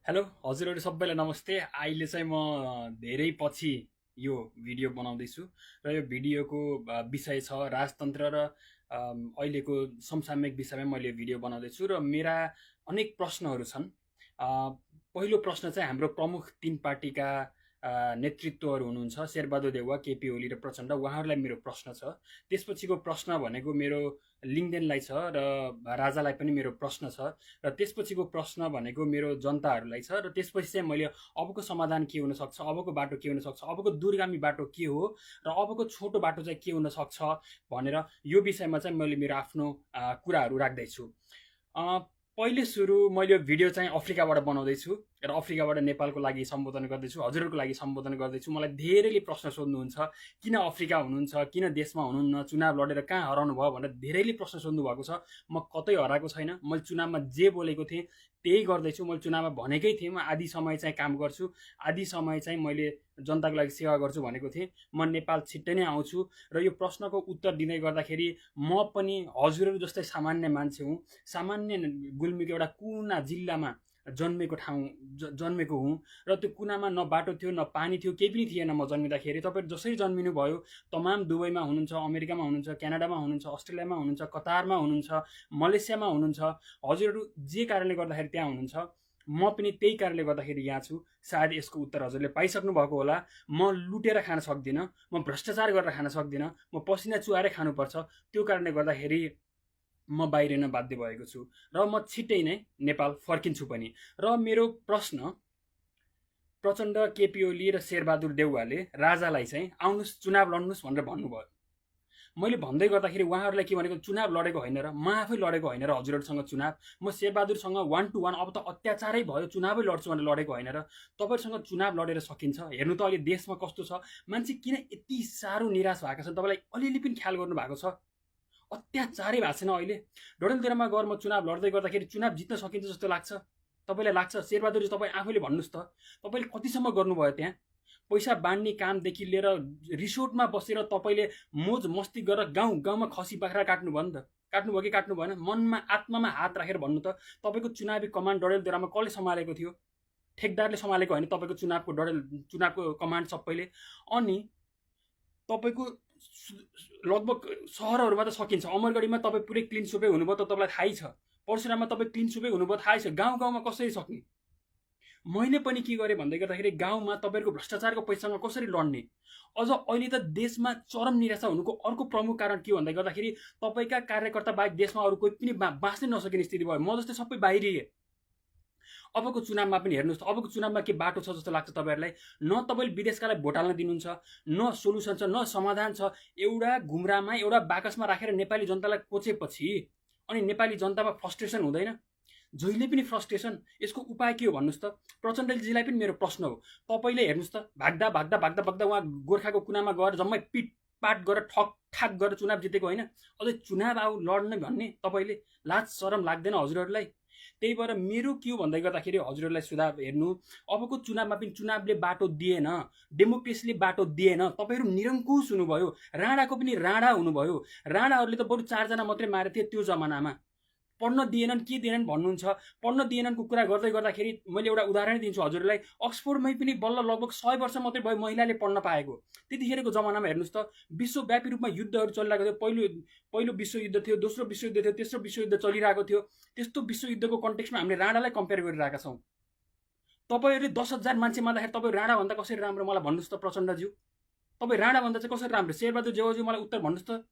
Hello हजुरहरू सबैलाई नमस्ते। अहिले चाहिँ म धेरै पछि यो भिडियो बनाउँदैछु र यो भिडियोको विषय छ राजतन्त्र र अहिलेको समसामयिक विषयमा मैले भिडियो बनाउँदैछु र मेरा अनेक प्रश्नहरू छन्। पहिलो प्रश्न चाहिँ हाम्रो प्रमुख तीन पार्टीका नेतृत्वहरू हुनुहुन्छ शेरबहादुर देउवा, केपी ओली र प्रचण्ड, उहाँहरूलाई मेरो प्रश्न छ। त्यसपछिको प्रश्न भनेको मेरो लिङ्गदेनलाई छ र राजालाई पनि मेरो प्रश्न छ र त्यसपछिको प्रश्न भनेको मेरो जनताहरूलाई छ र त्यसपछि चाहिँ मैले अबको समाधान के हुनसक्छ, अबको बाटो के हुनसक्छ, अबको दूरगामी बाटो के हो र अबको छोटो बाटो चाहिँ के हुनसक्छ भनेर यो विषयमा चाहिँ मैले मेरो आफ्नो कुराहरू राख्दैछु। पहिले सुरु मैले यो भिडियो चाहिँ अफ्रिकाबाट बनाउँदैछु र अफ्रिकाबाट नेपालको लागि सम्बोधन गर्दैछु, हजुरहरूको लागि सम्बोधन गर्दैछु। मलाई धेरैले प्रश्न सोध्नुहुन्छ, किन अफ्रिका हुनुहुन्छ, किन देशमा हुनुहुन्न, चुनाव लडेर कहाँ हराउनु भयो भनेर धेरैले प्रश्न सोध्नु भएको छ। म कतै हराएको छैन। मैले चुनावमा जे बोलेको थिएँ त्यही गर्दैछु। मैले चुनावमा भनेकै थिएँ म आधी समय चाहिँ काम गर्छु, आधी समय चाहिँ मैले जनताको लागि सेवा गर्छु भनेको थिएँ। म नेपाल छिट्टै नै आउँछु र यो प्रश्नको उत्तर दिँदै गर्दाखेरि म पनि हजुरहरू जस्तै सामान्य मान्छे हुँ। सामान्य गुल्मीको एउटा कुना जिल्लामा जन्मेको हुँ र त्यो कुनामा न बाटो थियो न पानी थियो, केही पनि थिएन म जन्मिँदाखेरि। तपाईँहरू जसरी जन्मिनु भयो, तमाम दुबईमा हुनुहुन्छ, अमेरिकामा हुनुहुन्छ, क्यानाडामा हुनुहुन्छ, अस्ट्रेलियामा हुनुहुन्छ, कतारमा हुनुहुन्छ, मलेसियामा हुनुहुन्छ, हजुरहरू जे कारणले गर्दाखेरि त्यहाँ हुनुहुन्छ, म पनि त्यही कारणले गर्दाखेरि यहाँ छु। सायद यसको उत्तर हजुरले पाइसक्नु भएको होला। म लुटेर खान सक्दिनँ, म भ्रष्टाचार गरेर खान सक्दिनँ, म पसिना चुहारै खानुपर्छ। त्यो कारणले गर्दाखेरि म बाहिरिन बाध्य भएको छु र म छिट्टै नै नेपाल फर्किन्छु पनि। र मेरो प्रश्न प्रचण्ड, केपी ओली र शेरबहादुर देउवाले राजालाई चाहिँ आउनुहोस् चुनाव लड्नुहोस् भनेर भन्नुभयो। मैले भन्दै गर्दाखेरि उहाँहरूलाई के भनेको, चुनाव लडेको होइन र, म आफै लडेको होइन र हजुरहरूसँग चुनाव। म शेरबहादुरसँग 1 to 1 अब त अत्याचारै भयो, चुनावै लड्छु भनेर लडेको होइन र। तपाईँहरूसँग चुनाव लडेर सकिन्छ। हेर्नु त अहिले देशमा कस्तो छ, मान्छे किन यति साह्रो निराश भएको छ, तपाईँलाई अलिअलि पनि ख्याल गर्नु भएको छ? अत्याचारै भएको छैन अहिले? डडेलधुरामा गएर म चुनाव लड्दै गर्दाखेरि चुनाव जित्न सकिन्छ जस्तो लाग्छ? तपाईँलाई लाग्छ? शेरबहादुरजी तपाईँ आफैले भन्नुहोस् त, तपाईँले कतिसम्म गर्नुभयो त्यहाँ? पैसा बाँड्ने कामदेखि लिएर रिसोर्टमा बसेर तपाईँले मोज मस्ती गरेर गाउँ गाउँमा खसी बाख्रा काट्नुभयो नि त? काट्नुभयो कि काट्नु भएन? मनमा आत्मामा हात राखेर भन्नु त। तपाईँको चुनावी कमान्ड डडेलधुरामा कसले सम्हालेको थियो? ठेकदारले सम्हालेको होइन तपाईँको चुनावको कमान्ड सबैले? अनि तपाईँको लगभग सहरहरूमा त सकिन्छ। अमरगढीमा तपाईँ पुरै क्लिन सुपै हुनुभयो त तपाईँलाई थाहै छ। परशुराममा तपाईँ क्लिन सुपै हुनुभयो थाहै छ। गाउँ गाउँमा कसरी सक्ने? मैले पनि के गरेँ भन्दै गर्दाखेरि गाउँमा तपाईँहरूको भ्रष्टाचारको पैसासँग कसरी लड्ने? अझ अहिले त देशमा चरम निराशा हुनुको अर्को प्रमुख कारण के भन्दै गर्दाखेरि तपाईँका कार्यकर्ता बाहेक देशमा अरू कोही पनि बाँच्नै नसकिने स्थिति भयो। म जस्तै सबै बाहिरिए। अबको चुनावमा पनि हेर्नुहोस् त, अबको चुनावमा के बाटो छ जस्तो लाग्छ तपाईँहरूलाई? न तपाईँले विदेशकालाई भोट हाल्न दिनुहुन्छ, न सोल्युसन छ, न समाधान छ। एउटा घुम्रामा एउटा बाकसमा राखेर नेपाली जनतालाई कोचेपछि अनि नेपाली जनतामा फ्रस्ट्रेसन हुँदैन? जहिले पनि फ्रस्ट्रेसन। यसको उपाय के हो भन्नुहोस् त? प्रचण्डजीलाई पनि मेरो प्रश्न हो। तपाईँले हेर्नुहोस् त, भाग्दा भाग्दा भाग्दा भाग्दा उहाँ गोर्खाको कुनामा गएर जम्मै पिटपाट गरेर ठकठाक गरेर चुनाव जितेको होइन? अझै चुनाव आऊ लड्ने भन्ने तपाईँले लाज शरम लाग्दैन हजुरहरूलाई? त्यही भएर मेरो के हो भन्दै गर्दाखेरि हजुरहरूलाई सुझाव हेर्नु, अबको चुनावमा पनि चुनावले बाटो दिएन, डेमोक्रेसीले बाटो दिएन। तपाईँहरू निरङ्कुश हुनुभयो। राणाको पनि राणा हुनुभयो। राणाहरूले त बरु 4 जना मात्रै मारेको थिए त्यो जमानामा। पढ्न दिएनन्, के दिएनन् भन्नुहुन्छ? पढ्न दिएनन्को कुरा गर्दै गर्दाखेरि मैले एउटा उदाहरण दिन्छु हजुरलाई। अक्सफोर्डमै पनि बल्ल लगभग 100 वर्ष मात्रै भयो महिलाले पढ्न पाएको। त्यतिखेरको जमानामा हेर्नुहोस् त, विश्वव्यापी रूपमा युद्धहरू चलिरहेको थियो। पहिलो विश्वयुद्ध थियो, दोस्रो विश्वयुद्ध थियो, तेस्रो विश्वयुद्ध चलिरहेको थियो। त्यस्तो विश्वयुद्धको कन्टेक्स्टमा हामीले राणालाई कम्पेयर गरिरहेका छौँ। तपाईँहरूले 10,000 मान्छे मार्दाखेरि तपाईँ राणाभन्दा कसरी राम्रो मलाई भन्नुहोस् त प्रचण्डज्यू? तपाईँ राणाभन्दा चाहिँ कसरी राम्रो? शेरबहादुर देउवाज्यू मलाई उत्तर भन्नुहोस् त,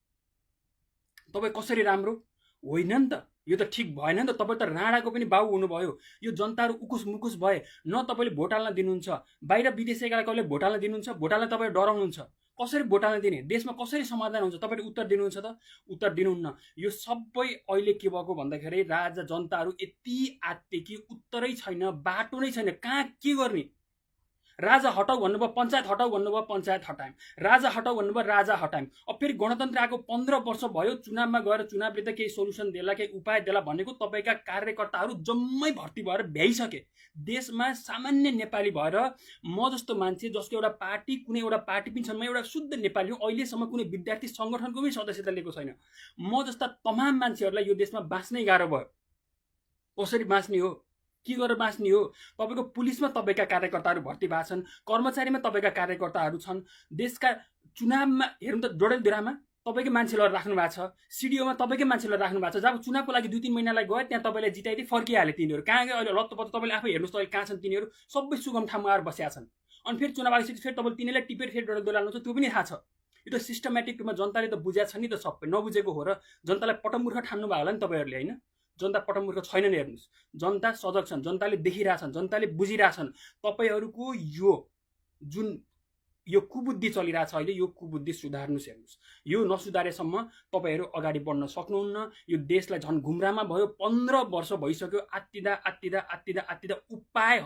तपाईँ कसरी राम्रो? होइन नि त, यो त ठिक भएन नि त। तपाईँ त राणाको पनि बाउ हुनुभयो। यो जनताहरू उकुस मुकुस भए। न तपाईँले भोट हाल्न दिनुहुन्छ, बाहिर विदेशीकालाई कहिले भोट हाल्न दिनुहुन्छ? भोट हाल्न तपाईँ डराउनुहुन्छ। कसरी भोट हाल्न दिने? देशमा कसरी समाधान हुन्छ? तपाईँले उत्तर दिनुहुन्छ त? उत्तर दिनुहुन्न। यो सबै अहिले के भएको भन्दाखेरि राजा जनताहरू यति आत्ते कि उत्तरै छैन, बाटो नै छैन, कहाँ के गर्ने? राजा हटाऊ भन्नुभयो, पञ्चायत हटाऊ भन्नुभयो, पञ्चायत हटायौँ। राजा हटाऊ भन्नुभयो, राजा हटायौँ। अब फेरि गणतन्त्र आएको 15 वर्ष भयो, चुनावमा गएर चुनावले त केही सोल्युसन देला, केही उपाय देला भनेको तपाईँका कार्यकर्ताहरू जम्मै भर्ती भएर भ्याइसके। देशमा सामान्य नेपाली भएर म जस्तो मान्छे जसको एउटा पार्टी, कुनै एउटा पार्टी पनि छैन, म एउटा शुद्ध नेपाली हो, अहिलेसम्म कुनै विद्यार्थी सङ्गठनको पनि सदस्यता लिएको छैन। म जस्ता तमाम मान्छेहरूलाई यो देशमा बाँच्नै गाह्रो भयो। कसरी बाँच्ने हो? के गरेर बाँच्ने हो? तपाईँको पुलिसमा तपाईँका कार्यकर्ताहरू भर्ती भएको छन्, कर्मचारीमा तपाईँका कार्यकर्ताहरू छन्, देशका चुनावमा हेर्नु त डडेलधुरामा तपाईँकै मान्छेलाई राख्नु भएको छ, सिडिओमा तपाईँकै मान्छेलाई राख्नु भएको छ। जब चुनावको लागि 2-3 महिनालाई गयो त्यहाँ तपाईँलाई जिताइदिए फर्किहाले तिनीहरू। कहाँ गयो अहिले लत्तपत्त तपाईँले आफै हेर्नुहोस् त अहिले कहाँ छन् तिनीहरू, सबै सुगम ठाउँमा आएर बसेका छन्। अनि फेरि चुनाव आइसकेपछि फेरि तपाईँले तिनीहरूलाई टिपेर फेरि डडेलधुरा लानुहुन्छ, त्यो पनि थाहा छ। यो त सिस्टमेटिक रूपमा जनताले त बुझेको छ नि त, सबै नबुझेको हो र जनतालाई पटमूर्ख ठान्नु भयो होला नि तपाईँहरूले, होइन? जनता पटमूर्ख छैनन्, हेर्नुहोस् जनता सजग छन्, जनताले देखिरहेछन्, जनताले बुझिरहेछन्। तपाईँहरूको यो जुन यो कुबुद्धि चलिरहेछ अहिले, यो कुबुद्धि सुधार्नुहोस्। हेर्नुहोस्, यो नसुधारेसम्म तपाईँहरू अगाडि बढ्न सक्नुहुन्न। यो देशलाई झन् घुम्रामा भयो, 15 वर्ष भइसक्यो, आत्तिदा आत्तिदा आत्तिदा आत्तिदा उपाय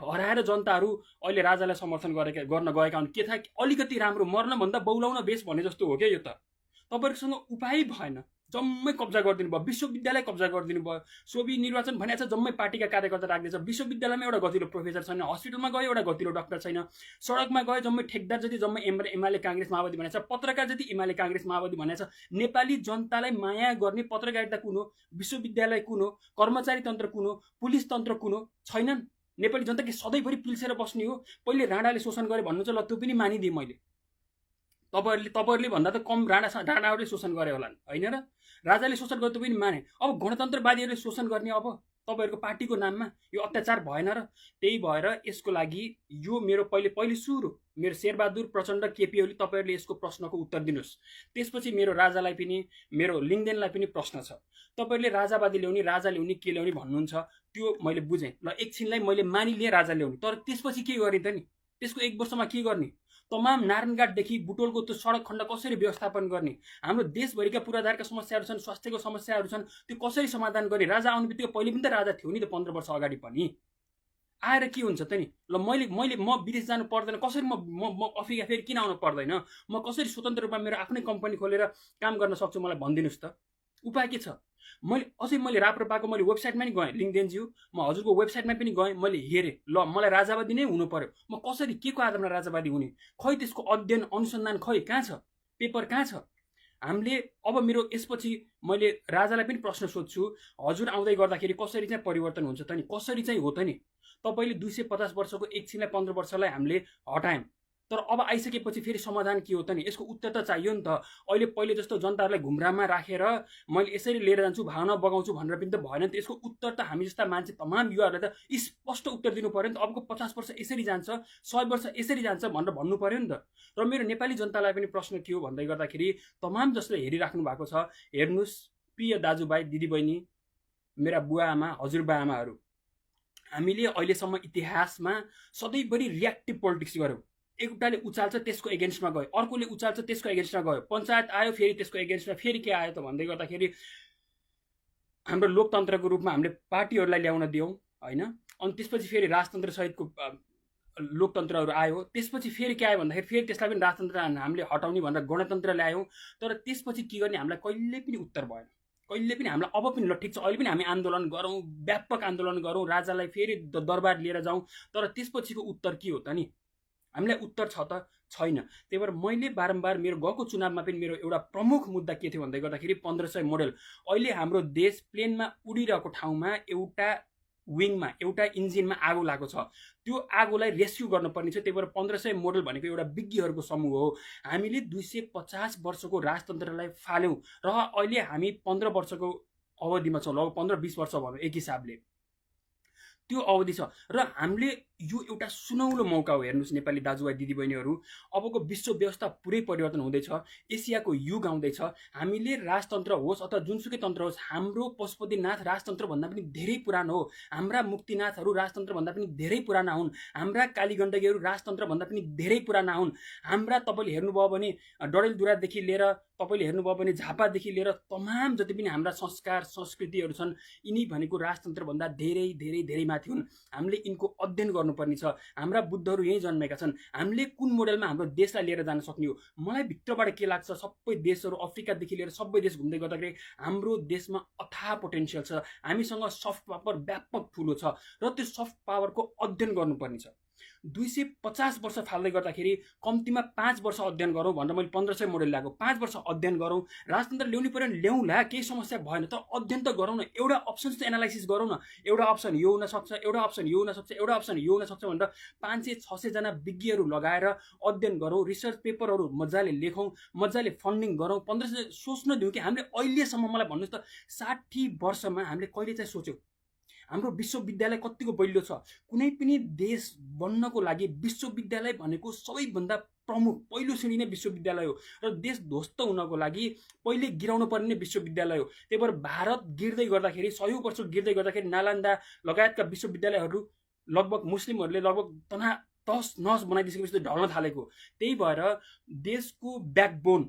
हराएर जनताहरू अहिले राजालाई समर्थन गर्न गएका हुन्। के थाहा, अलिकति राम्रो मर्नभन्दा बौलाउन बेस भने जस्तो हो क्या यो त। तपाईँहरूसँग उपाय भएन, जम्मै कब्जा गरिदिनु भयो, विश्वविद्यालय कब्जा गरिदिनु भयो। सोभि निर्वाचन भनेको छ जम्मै पार्टीका कार्यकर्ता राख्दैछ, विश्वविद्यालयमा एउटा गतिलो प्रोफेसर छैन, हस्पिटलमा गयो एउटा गतिलो डाक्टर छैन, सडकमा गयो जम्मै ठेकदार जति जम्मै एमाले काङ्ग्रेस माओवादी भनेको छ, पत्रकार जति एमाले काङ्ग्रेस माओवादी भनेको छ। नेपाली जनतालाई माया गर्ने पत्रकारिता कुन हो, विश्वविद्यालय कुन हो, कर्मचारी तन्त्र कुन हो, पुलिस तन्त्र कुन हो? छैनन्। नेपाली जनता के सधैँभरि पिल्सेर बस्ने हो? पहिले राणाले शोषण गरे भन्नु चाहिँ ल त्यो पनि मानिदिएँ मैले। तपाईँहरूले भन्दा त कम राणाहरूले शोषण गरे होलान्, होइन र? राजाले शोषण गर्दा पनि माने। अब गणतन्त्रवादीहरूले शोषण गर्ने अब तपाईँहरूको पार्टीको नाममा यो अत्याचार भएन र? त्यही भएर यसको लागि यो मेरो पहिले सुरु मेरो शेरबहादुर प्रचण्ड केपी ओली, तपाईँहरूले यसको प्रश्नको उत्तर दिनुहोस्। त्यसपछि मेरो राजालाई पनि, मेरो लिङ्गदेनलाई पनि प्रश्न छ। तपाईँहरूले राजावादी ल्याउने, राजा ल्याउने, के ल्याउने भन्नुहुन्छ, त्यो मैले बुझेँ ल, एकछिनलाई मैले मानिलिएँ राजा ल्याउने, तर त्यसपछि के गर्ने त नि? त्यसको 1 वर्षमा के गर्ने? तमाम नारायणघाटदेखि बुटोलको त्यो सडक खण्ड कसरी व्यवस्थापन गर्ने? हाम्रो देशभरिका पूर्वाधारका समस्याहरू छन्, स्वास्थ्यको समस्याहरू छन्, त्यो कसरी समाधान गर्ने? राजा आउने बित्तिकै पहिले पनि त राजा थियो नि त, 15 वर्ष अगाडि पनि। आएर के हुन्छ त नि? ल म विदेश जानु पर्दैन, कसरी म अफ्रिका फेरि किन आउनु पर्दैन? म कसरी स्वतन्त्र रूपमा मेरो आफ्नै कम्पनी खोलेर काम गर्न सक्छु? मलाई भनिदिनुहोस् त, उपाय के छ? मैले राप्रपाको मैले वेबसाइटमा नि गएँ, लिङ्गदेनज्यू म हजुरको वेबसाइटमा पनि गएँ, मैले हेरेँ, ल मलाई राजावादी नै हुनु पर्यो, म कसरी के को आधारमा राजावादी हुने? खै त्यसको अध्ययन अनुसन्धान खै कहाँ छ? पेपर कहाँ छ? हामीले अब मेरो यसपछि मैले राजालाई पनि प्रश्न सोध्छु, हजुर आउँदै गर्दाखेरि कसरी चाहिँ परिवर्तन हुन्छ त नि? कसरी चाहिँ हो त नि? तपाईँले 250 वर्षको एकछिनलाई 15 वर्षलाई हामीले हटायौँ, तर अब आइसकेपछि फेरि समाधान के हो त नि? यसको उत्तर त चाहियो नि त। अहिले पहिले जस्तो जनताहरूलाई घुम्रामा राखेर मैले यसरी लिएर जान्छु, भावना बगाउँछु भनेर पनि त भएन नि त। यसको उत्तर त हामी जस्ता मान्छे तमाम युवाहरूलाई त स्पष्ट उत्तर दिनु पर्यो नि त। अबको 50 वर्ष यसरी जान्छ, 100 वर्ष यसरी जान्छ भनेर भन्नु पर्यो नि त। र मेरो नेपाली जनतालाई पनि प्रश्न के हो भन्दै गर्दाखेरि, तमाम जसले हेरिराख्नु भएको छ, हेर्नुहोस् प्रिय दाजुभाइ दिदीबहिनी, मेरा बुवा आमा, हजुरबा आमाहरू, हामीले अहिलेसम्म इतिहासमा सधैँभरि रियाक्टिभ पोलिटिक्स गऱ्यौँ। एउटाले उचाल्छ त्यसको एगेन्स्टमा गयो, अर्कोले उचाल्छ त्यसको एगेन्स्टमा गयो, पञ्चायत आयो फेरि त्यसको एगेन्स्टमा फेरि के आयो त भन्दै गर्दाखेरि हाम्रो लोकतन्त्रको रूपमा हामीले पार्टीहरूलाई ल्याउन दियौँ, होइन? अनि त्यसपछि फेरि राजतन्त्र सहितको लोकतन्त्रहरू आयो, त्यसपछि फेरि के आयो भन्दाखेरि फेरि त्यसलाई पनि राजतन्त्र हामीले हटाउने भनेर गणतन्त्र ल्यायौँ। तर त्यसपछि के गर्ने हामीलाई कहिले पनि उत्तर भएन, कहिले पनि हामीलाई। अब पनि ल ठिक छ, अहिले पनि हामी आन्दोलन गरौँ, व्यापक आन्दोलन गरौँ, राजालाई फेरि दरबार लिएर जाउँ, तर त्यसपछिको उत्तर के हो त नि? हामीलाई उत्तर छ त छैन। त्यही भएर मैले बारम्बार मेरो गएको चुनावमा पनि मेरो एउटा प्रमुख मुद्दा के थियो भन्दै गर्दाखेरि 1500 मोडल। अहिले हाम्रो देश प्लेनमा उडिरहेको ठाउँमा एउटा विङमा, एउटा इन्जिनमा आगो लागेको छ, त्यो आगोलाई रेस्क्यु गर्नुपर्ने छ। त्यही भएर 1500 मोडल भनेको एउटा विज्ञहरूको समूह हो। हामीले 250 वर्षको राजतन्त्रलाई फाल्यौँ र अहिले हामी 15 वर्षको अवधिमा छौँ, लगभग 15-20 वर्ष भनौँ एक हिसाबले, त्यो अवधि छ। र हामीले यो एउटा सुनौलो मौका हो। हेर्नुहोस् नेपाली दाजुभाइ दिदीबहिनीहरू, अबको विश्व व्यवस्था पुरै परिवर्तन हुँदैछ, एसियाको युग आउँदैछ। हामीले राजतन्त्र होस् अथवा जुनसुकै तन्त्र होस्, हाम्रो पशुपतिनाथ राजतन्त्र भन्दा पनि धेरै पुरानो हो, हाम्रा मुक्तिनाथहरू राजतन्त्र भन्दा पनि धेरै पुराना हुन्, हाम्रा कालीगण्डकीहरू राजतन्त्र भन्दा पनि धेरै पुराना हुन्। हाम्रा तपाईँले हेर्नुभयो भने डडेलधुरादेखि लिएर तपाईँले हेर्नुभयो भने झापादेखि लिएर तमाम जति पनि हाम्रा संस्कार संस्कृतिहरू छन्, यिनी भनेको राजतन्त्र भन्दा धेरै धेरै धेरै माथि हुन्। हामीले यिनको अध्ययन गर्नुपर्ने छ। हाम्रा बुद्धहरू यहीँ जन्मेका छन्। हामीले कुन मोडलमा हाम्रो देशलाई लिएर जान सक्ने हो? मलाई भित्रबाट के लाग्छ, सबै देशहरू अफ्रिकादेखि लिएर सबै देश घुम्दै गर्दाखेरि हाम्रो देशमा अथाह पोटेन्सियल छ। हामीसँग सफ्ट पावर व्यापक ठुलो छ र त्यो सफ्ट पावरको अध्ययन गर्नुपर्ने छ। 250 वर्ष फाल्दै गर्दाखेरि कम्तीमा 5 वर्ष अध्ययन गरौँ भनेर मैले 1500 मोडेल ल्याएको। 5 वर्ष अध्ययन गरौँ, राजतन्त्र ल्याउनु पर्यो भने ल्याउँला, केही समस्या भएन, तर अध्ययन त गरौँ न, एउटा अप्सन चाहिँ एनालाइसिस गरौँ न। एउटा अप्सन यो हुनसक्छ, एउटा अप्सन यो हुनसक्छ, एउटा अप्सन यो हुनसक्छ भनेर 500-600 जना विज्ञहरू लगाएर अध्ययन गरौँ, रिसर्च पेपरहरू मजाले लेखौँ, मजाले फन्डिङ गरौँ। 1500 सोच्न दिउँ कि हामीले अहिलेसम्म, मलाई भन्नुहोस् त 60 वर्षमा हामीले कहिले चाहिँ सोच्यौँ हाम्रो विश्वविद्यालय कतिको बलियो छ? कुनै पनि देश बन्नको लागि विश्वविद्यालय भनेको सबैभन्दा प्रमुख पहिलो श्रेणी नै विश्वविद्यालय हो र देश ध्वस्त हुनको लागि पहिले गिराउनु पर्ने विश्वविद्यालय हो। त्यही भएर भारत गिर्दै गर्दाखेरि, 100 वर्ष गिर्दै गर्दाखेरि नालन्दा लगायतका विश्वविद्यालयहरू लगभग मुस्लिमहरूले लगभग तहस नहस बनाइदिसकेपछि ढल्न थालेको। त्यही भएर देशको ब्याकबोन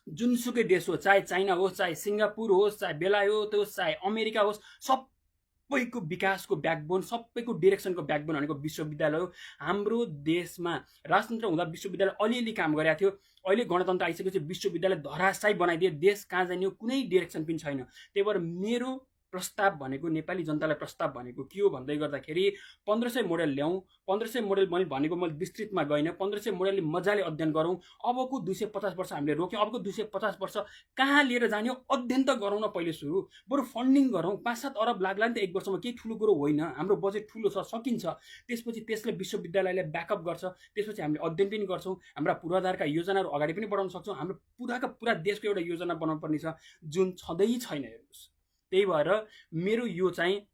जुनसुकै देश हो, चाहे चाइना होस्, चाहे सिङ्गापुर होस्, चाहे बेलायत होस्, चाहे अमेरिका होस्, सबैको विकासको ब्याकबोन, सबैको डिरेक्सनको ब्याकबोन भनेको विश्वविद्यालय हो। हाम्रो देशमा राजतन्त्र हुँदा विश्वविद्यालय अलिअलि काम गरेको थियो, अहिले गणतन्त्र आइसकेपछि विश्वविद्यालय धराशायी बनाइदियो, देश कहाँ जाने हो कुनै डिरेक्सन पनि छैन। त्यही भएर मेरो प्रस्ताव भनेको, नेपाली जनतालाई प्रस्ताव भनेको के हो भन्दै गर्दाखेरि 1500 मोडेल ल्याउँ। 1500 मोडेल मैले भनेको मैले विस्तृतमा गइनँ। 1500 मोडेलले मजाले अध्ययन गरौँ। अबको 250 वर्ष हामीले रोक्यौँ, अबको 250 वर्ष कहाँ लिएर जाने हो अध्ययन त गरौँ न पहिले सुरु। बरु फन्डिङ गरौँ। 5-7 अरब लाग्ला नि त एक वर्षमा, केही ठुलो कुरो होइन। हाम्रो बजेट ठुलो छ, सकिन्छ। त्यसपछि त्यसले विश्वविद्यालयले ब्याकअप गर्छ, त्यसपछि हामीले अध्ययन पनि गर्छौँ, हाम्रा पूर्वाधारका योजनाहरू अगाडि पनि बढाउन सक्छौँ। हाम्रो पुराका पुरा देशको एउटा योजना बनाउनु पर्ने छ जुन छँदै छैन। हेर्नुहोस्, त्यही भएर मेरो यो चाहिँ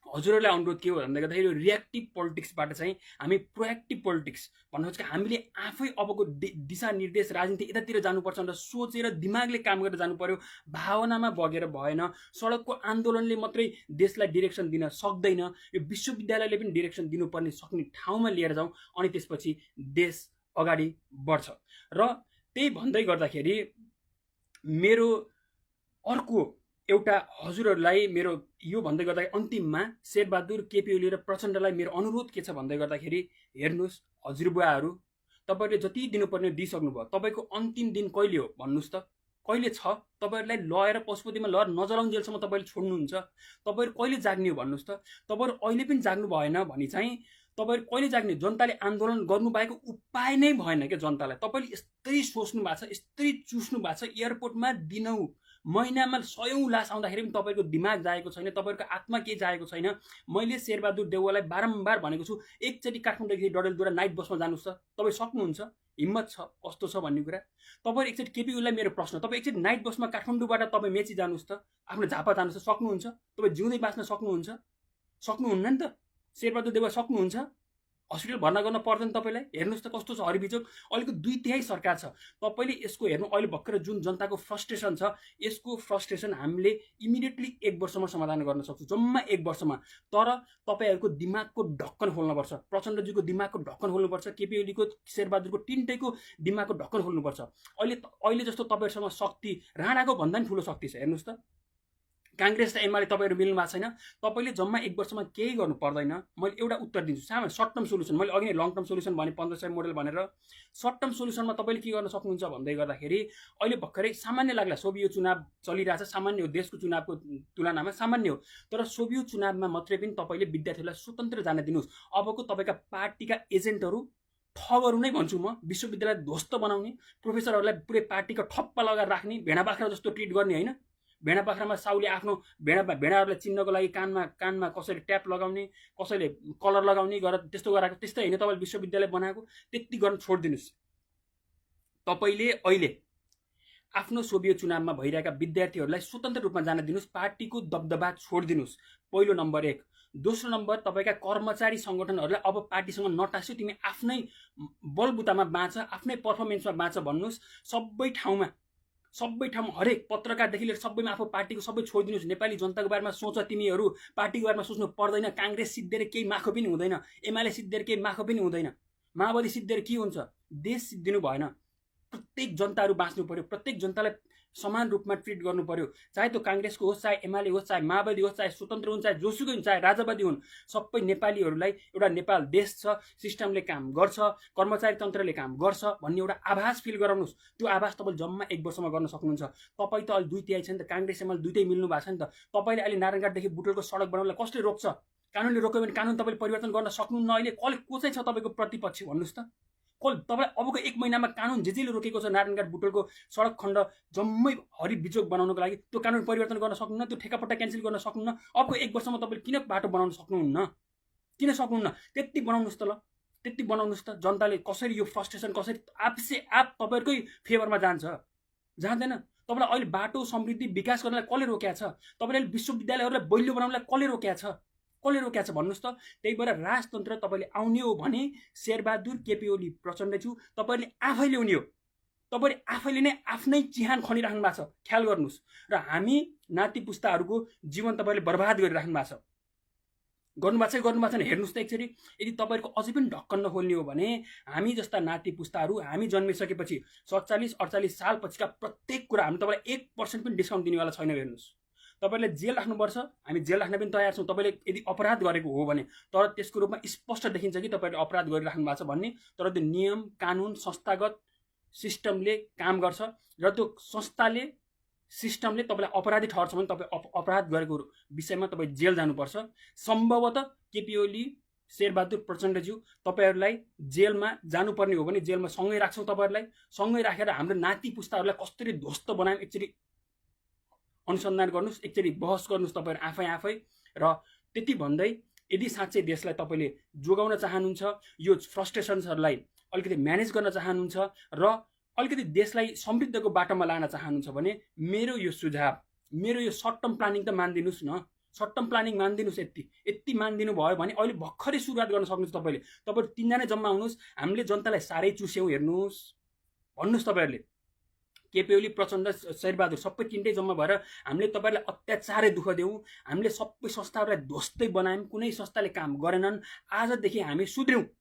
हजुरहरूलाई अनुरोध के हो भन्दा गर्दाखेरि रियाक्टिभ पोलिटिक्सबाट चाहिँ हामी प्रोएक्टिभ पोलिटिक्स भन्नु कि हामीले आफै अबको दिशानिर्देश राजनीति यतातिर जानुपर्छ भनेर सोचेर दिमागले काम गरेर जानु पर्यो। भावनामा बगेर भएन। सडकको आन्दोलनले मात्रै देशलाई डिरेक्सन दिन सक्दैन। यो विश्वविद्यालयले पनि डिरेक्सन दिनुपर्ने सक्ने ठाउँमा लिएर जाउँ, अनि त्यसपछि देश अगाडि बढ्छ। र त्यही भन्दै गर्दाखेरि मेरो अर्को एउटा हजुरहरूलाई मेरो यो भन्दै गर्दा अन्तिममा शेरबहादुर केपी ओली र प्रचण्डलाई मेरो अनुरोध के छ भन्दै गर्दाखेरि हेर्नुहोस् हजुरबुवाहरू, तपाईँहरूले जति दिनुपर्ने दिइसक्नुभयो। तपाईँको अन्तिम दिन कहिले हो भन्नुहोस् त? कहिले छ? तपाईँहरूलाई लगेर पशुपतिमा लगेर नजलाउन्जेलसम्म तपाईँले छोड्नुहुन्छ? तपाईँहरू कहिले जाग्ने हो भन्नुहोस् त? तपाईँहरू अहिले पनि जाग्नु भएन भने चाहिँ तपाईँहरू कहिले जाग्ने? जनताले आन्दोलन गर्नु बाहेक उपाय नै भएन क्या जनतालाई। तपाईँले यस्तै सोच्नु भएको छ, यस्तै चुस्नु भएको छ। एयरपोर्टमा दिनौँ महिनामा 100औं लास आउँदाखेरि पनि तपाईँको दिमाग जाएको छैन, तपाईँको आत्मा केही जाएको छैन। मैले शेरबहादुर देउवालाई बारम्बार भनेको छु, एकचोटि काठमाडौँदेखि डडेलधुरा नाइट बसमा जानुहोस् त, तपाईँ सक्नुहुन्छ? हिम्मत छ कस्तो छ भन्ने कुरा। तपाईँ एकचोटि केपी ओलीलाई मेरो प्रश्न, तपाईँ एकचोटि नाइट बसमा काठमाडौँबाट तपाईँ मेची जानुहोस् त, आफ्नो झापा जानुहोस् त, सक्नुहुन्छ? तपाईँ जिउँदै बाँच्न सक्नुहुन्छ? सक्नुहुन्न नि त। शेरबहादुर देउवा सक्नुहुन्छ? हस्पिटल भर्ना गर्न पर्दैन तपाईँलाई? हेर्नुहोस् त कस्तो छ हरिबिचोक। अहिलेको 2/3 सरकार छ। तपाईँले यसको हेर्नु, अहिले भर्खर जुन जनताको फ्रस्ट्रेसन छ, यसको फ्रस्ट्रेसन हामीले इमिडिएटली 1 वर्षमा समाधान गर्न सक्छौँ, जम्मा 1 वर्षमा। तर तपाईँहरूको दिमागको ढक्कन खोल्नुपर्छ। प्रचण्डजीको दिमागको ढक्कन खोल्नुपर्छ, केपी ओलीको, शेरबहादुरको तिनटैको दिमागको ढक्कन खोल्नुपर्छ। अहिले जस्तो तपाईँहरूसँग शक्ति राणाको भन्दा पनि ठुलो शक्ति छ। हेर्नुहोस् त, काङ्ग्रेस र एमाले तपाईँहरू मिल्नु भएको छैन। तपाईँले जम्मा 1 वर्षमा केही गर्नु पर्दैन। मैले एउटा उत्तर दिन्छु, सामान्य सर्ट टर्म सोल्युसन। मैले अघि नै लङ टर्म सोल्युसन भने 1500 मोडेल भनेर। सर्ट टर्म सोल्युसनमा तपाईँले के गर्न सक्नुहुन्छ भन्दै गर्दाखेरि अहिले भर्खरै सामान्य लाग्ला, सोभियो चुनाव चलिरहेछ, सामान्य हो, देशको चुनावको तुलनामा सामान्य हो। तर सोभियो चुनावमा मात्रै पनि तपाईँले विद्यार्थीहरूलाई स्वतन्त्र जान दिनुहोस्। अबको तपाईँका पार्टीका एजेन्टहरू, ठगहरू नै भन्छु म, विश्वविद्यालय ध्वस्त बनाउने, प्रोफेसरहरूलाई पुरै पार्टीको ठप्पा लगाएर राख्ने, भेडा बाख्रा जस्तो ट्रिट गर्ने होइन। भेडा बाख्रामा साउले आफ्नो भेडाहरूलाई चिन्नको लागि कानमा कसैले ट्याप लगाउने, कसैले कलर लगाउने गरेर त्यस्तो गराएको, त्यस्तै होइन तपाईँले विश्वविद्यालय बनाएको। त्यति गर्न छोडिदिनुहोस्। तपाईँले अहिले आफ्नो सोभियो चुनावमा भइरहेका विद्यार्थीहरूलाई स्वतन्त्र रूपमा जान दिनुहोस्, पार्टीको दबदबा छोडिदिनुहोस्। पहिलो नम्बर 1। दोस्रो नम्बर, तपाईँका कर्मचारी सङ्गठनहरूलाई अब पार्टीसँग नटास्यो, तिमी आफ्नै बलबुतामा बाँच, आफ्नै पर्फर्मेन्समा बाँच भन्नुहोस्। सबै ठाउँमा हरेक पत्रकारदेखि लिएर सबैमा आफ्नो पार्टीको सबै छोडिदिनुहोस्। नेपाली जनताको बारेमा सोच। तिमीहरू पार्टीको बारेमा सोच्नु पर्दैन। काङ्ग्रेस सिद्धिएर केही माखो पनि हुँदैन, एमाले सिद्धिएर केही माखो पनि हुँदैन, माओवादी सिद्धिएर के हुन्छ? देश सिद्धिनु भएन। प्रत्येक जनताहरू बाँच्नु पर्यो, प्रत्येक जनतालाई समान रूपमा ट्रिट गर्नु पर्यो। चाहे त्यो काङ्ग्रेसको होस्, चाहे एमाले होस्, चाहे माओवादी होस्, चाहे स्वतन्त्र हुन्, चाहे जोसुकै हुन्, चाहे राजावादी हुन्, सबै नेपालीहरूलाई एउटा नेपाल देश छ, सिस्टमले काम गर्छ, कर्मचारी तन्त्रले काम गर्छ भन्ने एउटा आभास फिल गराउनुहोस्। त्यो आभास तपाईँले जम्मा 1 वर्षमा गर्न सक्नुहुन्छ। तपाईँ त अहिले 2/3 छ नि त, काङ्ग्रेस एमाले दुइटै मिल्नु भएको छ नि त। तपाईँले अहिले नारायणघाटदेखि बुटोलको सडक बनाउनलाई कसले रोक्छ? कानुनले रोक्यो भने कानुन तपाईँले परिवर्तन गर्न सक्नुहुन्न। अहिले को चाहिँ छ तपाईँको प्रतिपक्ष भन्नुहोस् त? तपाईँ अबको 1 महिनामा कानुन जेले रोकेको छ नारायणघाट बुटोलको सडक खण्ड जम्मै हरित बिजोग बनाउनको लागि त्यो कानुन परिवर्तन गर्न सक्नुहुन्न, त्यो ठेकापट्टा क्यान्सल गर्न सक्नुहुन्न। अबको 1 वर्षमा तपाईँले किन बाटो बनाउन सक्नुहुन्न? किन सक्नुहुन्न? त्यति बनाउनुहोस् त ल, त्यति बनाउनुहोस् त। जनताले कसरी यो फ्रस्ट्रेसन कसरी आपसे आप तपाईँहरूकै फेभरमा जान्छ? जाँदैन। तपाईँलाई अहिले बाटो समृद्धि विकास गर्नलाई कसले रोकेको छ? तपाईँले विश्वविद्यालयहरूलाई बलियो बनाउनलाई कसले रोकेको छ? कसले रोकेको छ भन्नुहोस् त? त्यही भएर राजतन्त्र तपाईँले आउने हो भने शेरबहादुर केपी ओली प्रचण्डज्यू तपाईँले आफैले हुने हो। तपाईँले आफैले नै आफ्नै चिहान खनिराख्नु भएको छ, ख्याल गर्नुहोस्। र हामी नाति पुस्ताहरूको जीवन तपाईँले बर्बाद गरिराख्नु भएको छ। गर्नुभएको छैन हेर्नुहोस् त एकचोटि। यदि तपाईँहरूको अझै पनि ढक्कन नखोल्ने हो भने हामी जस्ता नाति पुस्ताहरू हामी जन्मिसकेपछि 47-48 साल पछिका प्रत्येक कुरा हामी तपाईँलाई 1% पनि डिस्काउन्ट दिनेवाला छैन। हेर्नुहोस्, तपाईँले जेल राख्नुपर्छ, हामी जेल राख्न पनि तयार छौँ तपाईँले यदि अपराध गरेको हो भने। तर त्यसको रूपमा स्पष्ट देखिन्छ कि तपाईँले अपराध गरिराख्नु भएको छ भन्ने। तर त्यो नियम कानुन संस्थागत सिस्टमले काम गर्छ र त्यो संस्थाले सिस्टमले तपाईँलाई अपराधी ठहर्छ भने तपाईँ अपराध गरेको विषयमा तपाईँ जेल जानुपर्छ। सम्भवतः केपी ओली शेरबहादुर प्रचण्डज्यू तपाईँहरूलाई जेलमा जानुपर्ने हो भने जेलमा सँगै राख्छौँ। तपाईँहरूलाई सँगै राखेर हाम्रो नाति पुस्ताहरूलाई कसरी ध्वस्त बनायौँ एकचोटि अनुसन्धान गर्नुहोस्, एकचोटि बहस गर्नुहोस् तपाईँहरू आफै। र त्यति भन्दै यदि साँच्चै देशलाई तपाईँले जोगाउन चाहनुहुन्छ, यो फ्रस्ट्रेसन्सहरूलाई अलिकति म्यानेज गर्न चाहनुहुन्छ र अलिकति देशलाई समृद्धको बाटोमा लान चाहनुहुन्छ भने मेरो यो सुझाव, मेरो यो सर्ट टर्म प्लानिङ त मानिदिनुहोस् न। सर्ट टर्म प्लानिङ मानिदिनुहोस्। यति मानिदिनु भयो भने अहिले भर्खरै सुरुवात गर्न सक्नुहुन्छ तपाईँले। तपाईँहरू 3 जना जम्मा हुनुहोस्, हामीले जनतालाई साह्रै चुस्यौँ हेर्नुहोस् भन्नुहोस् तपाईँहरूले। केपी ओली प्रचण्ड शेरबहादुर सबै 3टै जम्मा भएर हामीले तपाईँहरूलाई अत्याचारै दुःख देऊ, हामीले सबै संस्थाहरूलाई ध्वस्तै बनायौँ, कुनै संस्थाले काम गरेनन्। आजदेखि हामी सुध्र्यौँ।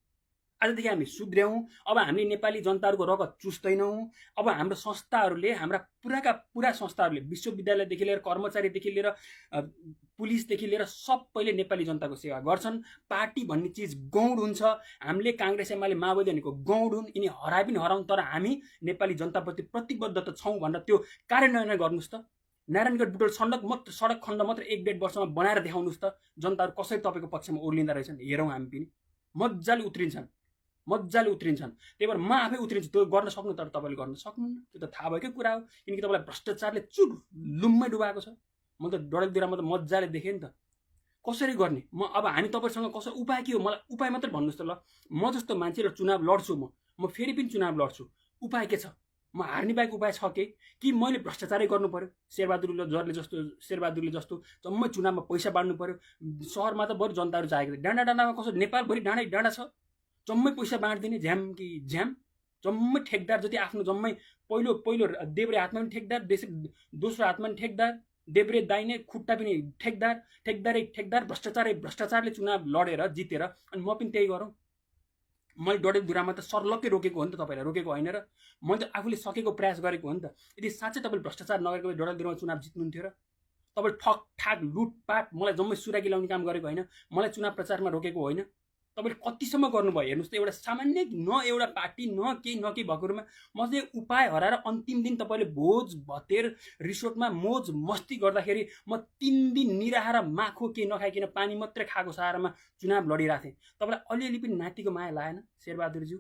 अब हामी नेपाली जनताहरूको रगत चुस्दैनौँ। अब हाम्रो संस्थाहरूले, हाम्रा पुरा संस्थाहरूले, विश्वविद्यालयदेखि लिएर कर्मचारीदेखि लिएर पुलिसदेखि लिएर सबैले नेपाली जनताको सेवा गर्छन्। पार्टी भन्ने चिज गौड हुन्छ। हामीले काङ्ग्रेस एमाले माओवादी भनेको गौड हुन्, यिनी हराए पनि हराउन्, तर हामी नेपाली जनताप्रति प्रतिबद्ध त छौँ भनेर त्यो कार्यान्वयन गर्नुहोस् त। नारायणगढ बुटोल सडक खण्ड मात्र 1-1.5 वर्षमा बनाएर देखाउनुहोस् त। जनताहरू कसरी तपाईँको पक्षमा ओर्लिँदा रहेछन् हेरौँ। हामी पनि मजाले उत्रिन्छन्। त्यही भएर म आफै उत्रिन्छु। त्यो गर्न सक्नु, तर तपाईँले गर्न सक्नुहुन्न। त्यो त थाहा भएकै कुरा हो, किनकि तपाईँलाई भ्रष्टाचारले लुम्मै डुबाएको छ। म त डडेलधुरामा त मजाले देखेँ नि त कसरी गर्ने। अब हामी तपाईँसँग कसरी उपाय के हो मलाई उपाय मात्रै भन्नुहोस् त ल। म जस्तो मान्छे र चुनाव लड्छु, म फेरि पनि चुनाव लड्छु। उपाय के छ? म हार्ने बाहेक उपाय छ कि मैले भ्रष्टाचारै गर्नु पर्यो? शेरबहादुरले जस्तो जम्मै चुनावमा पैसा बाँड्नु पर्यो? सहरमा त बरु जनताहरू चाहेको डाँडामा कसो नेपालभरि डाँडा छ, जम्मै पैसा बाँडिदिने झ्याम कि झ्याम। जम्मै ठेकदार जति आफ्नो जम्मै पहिलो देब्रे हातमा पनि ठेकदार, दोस्रो हातमा पनि ठेकदार, देब्रे दाइने खुट्टा पनि ठेकदार, भ्रष्टाचारले चुनाव लडेर जितेर। अनि म पनि त्यही गरौँ? मैले डडेलधुरामा त सर्लक्कै रोकेको हो नि त, तपाईँलाई रोकेको होइन र? मैले त आफूले सकेको प्रयास गरेको हो नि त। यदि साँच्चै तपाईँले भ्रष्टाचार नगरेको भए डडेलधुरामा चुनाव जित्नुहुन्थ्यो र? तपाईँले ठगठाग लुटपाट मलाई जम्मै सुराकी लाउने काम गरेको होइन, मलाई चुनाव प्रचारमा रोकेको होइन। तपाईँले कतिसम्म गर्नुभयो हेर्नुहोस् त। एउटा सामान्य न एउटा पार्टी न केही भएकोमा म चाहिँ उपाय हराएर अन्तिम दिन तपाईँले भोज भतेर रिसोर्टमा मोज मस्ती गर्दाखेरि म 3 दिन निराहार माखो के नखाइकन पानी मात्रै खाएको सहारामा चुनाव लडिरहेको थिएँ। तपाईँलाई अलिअलि पनि नातिको माया लाएन शेरबहादुरज्यू?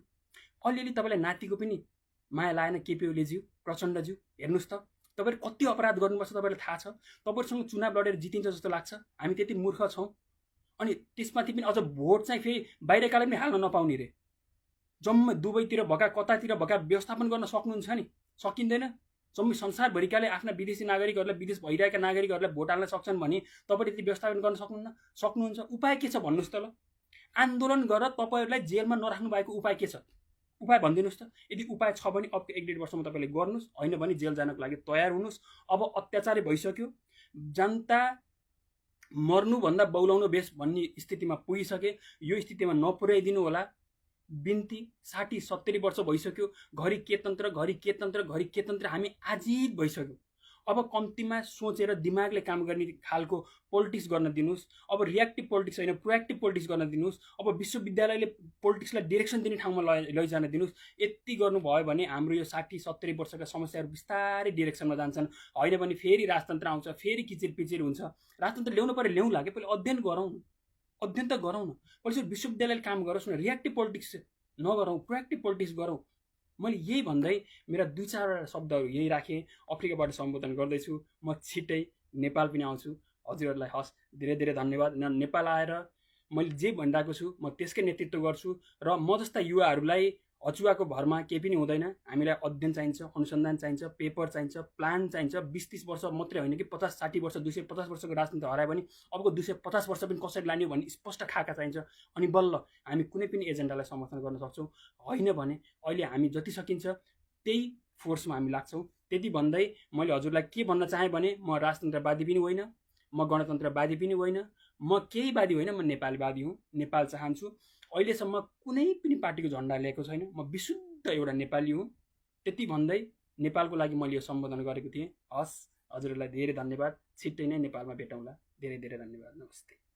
अलिअलि तपाईँलाई नातिको पनि माया लाएन केपी ओलीज्यू प्रचण्डज्यू? हेर्नुहोस् त तपाईँले कति अपराध गर्नुपर्छ तपाईँलाई थाहा छ। तपाईँहरूसँग चुनाव लडेर जितिन्छ जस्तो लाग्छ? हामी त्यति मूर्ख छौँ? अनि त्यसमाथि पनि अझ भोट चाहिँ फेरि बाहिरकाले पनि हाल्न नपाउने रे। जम्मै दुबईतिर भएका कतातिर भएका व्यवस्थापन गर्न सक्नुहुन्छ नि? सकिँदैन। जम्मै संसारभरिकाले आफ्ना विदेशी नागरिकहरूलाई, विदेश भइरहेका नागरिकहरूलाई भोट हाल्न सक्छन् भने तपाईँले त्यति व्यवस्थापन गर्न सक्नुहुन्छ? उपाय के छ भन्नुहोस् त ल। आन्दोलन गरेर तपाईँहरूलाई जेलमा नराख्नु भएको उपाय के छ? उपाय भनिदिनुहोस् त। यदि उपाय छ भने अब 1-1.5 वर्षमा तपाईँले गर्नुहोस्, होइन भने जेल जानको लागि तयार हुनुहोस्। अब अत्याचारै भइसक्यो। जनता मर्नुभन्दा बौलाउनु बेस भन्ने स्थितिमा पुगिसके। यो स्थितिमा नपुर्याइदिनु होला। बिन्ती 60-70 वर्ष भइसक्यो। घरि के तन्त्र हामी आजित भइसक्यो। अब कम्तीमा सोचेर दिमागले काम गर्ने खालको पोलिटिक्स गर्न दिनुहोस्। अब रियाक्टिभ पोलिटिक्स होइन, प्रोएक्टिभ पोलिटिक्स गर्न दिनुहोस्। अब विश्वविद्यालयले पोलिटिक्सलाई डिरेक्सन दिने ठाउँमा लैजान दिनुहोस्। यति गर्नुभयो भने हाम्रो यो 60-70 वर्षका समस्याहरू बिस्तारै डिरेक्सनमा जान्छन्। होइन भने फेरि राजतन्त्र आउँछ, फेरि किचिरपिचिर हुन्छ। राजतन्त्र ल्याउनु पर्यो, ल्याउँला के, पहिले अध्ययन गरौँ। अध्ययन त गरौँ न, पछि विश्वविद्यालयले काम गरोस् न, रियाक्टिभ पोलिटिक्स नगरौँ, प्रोएक्टिभ पोलिटिक्स गरौँ। मैले यही भन्दै मेरा 2-4 शब्दहरू यही राखेँ। अफ्रिकाबाट सम्बोधन गर्दैछु। म छिट्टै नेपाल पनि आउँछु। हजुरहरूलाई हस्, धेरै धेरै धन्यवाद। नेपाल आएर मैले जे भनिरहेको छु म त्यसकै नेतृत्व गर्छु र म जस्ता युवाहरूलाई अचुवाको भरमा केही पनि हुँदैन। हामीलाई अध्ययन चाहिन्छ, अनुसन्धान चाहिन्छ, पेपर चाहिन्छ, प्लान चाहिन्छ। 20-30 वर्ष मात्रै होइन कि 50-60 वर्ष, 250 वर्षको राजनीति हरायो भने अबको 250 वर्ष पनि कसरी लाने भन्ने स्पष्ट खाका चाहिन्छ। अनि बल्ल हामी कुनै पनि एजेन्डालाई समर्थन गर्न सक्छौँ। होइन भने अहिले हामी जति सकिन्छ त्यही फोर्समा हामी लाग्छौँ। त्यति भन्दै मैले हजुरलाई के भन्न चाहेँ भने म राजतन्त्रवादी पनि होइन, म गणतन्त्रवादी पनि होइन, म केही वादी होइन, म नेपालवादी हुँ। नेपाल चाहन्छु। अहिलेसम्म कुनै पनि पार्टीको झन्डा लिएको छैन। म विशुद्ध एउटा नेपाली हुँ। त्यति भन्दै नेपालको लागि मैले यो सम्बोधन गरेको थिएँ। हस्, हजुरहरूलाई धेरै धन्यवाद। छिट्टै नै नेपालमा भेटौँला। धेरै धेरै धन्यवाद। नमस्ते।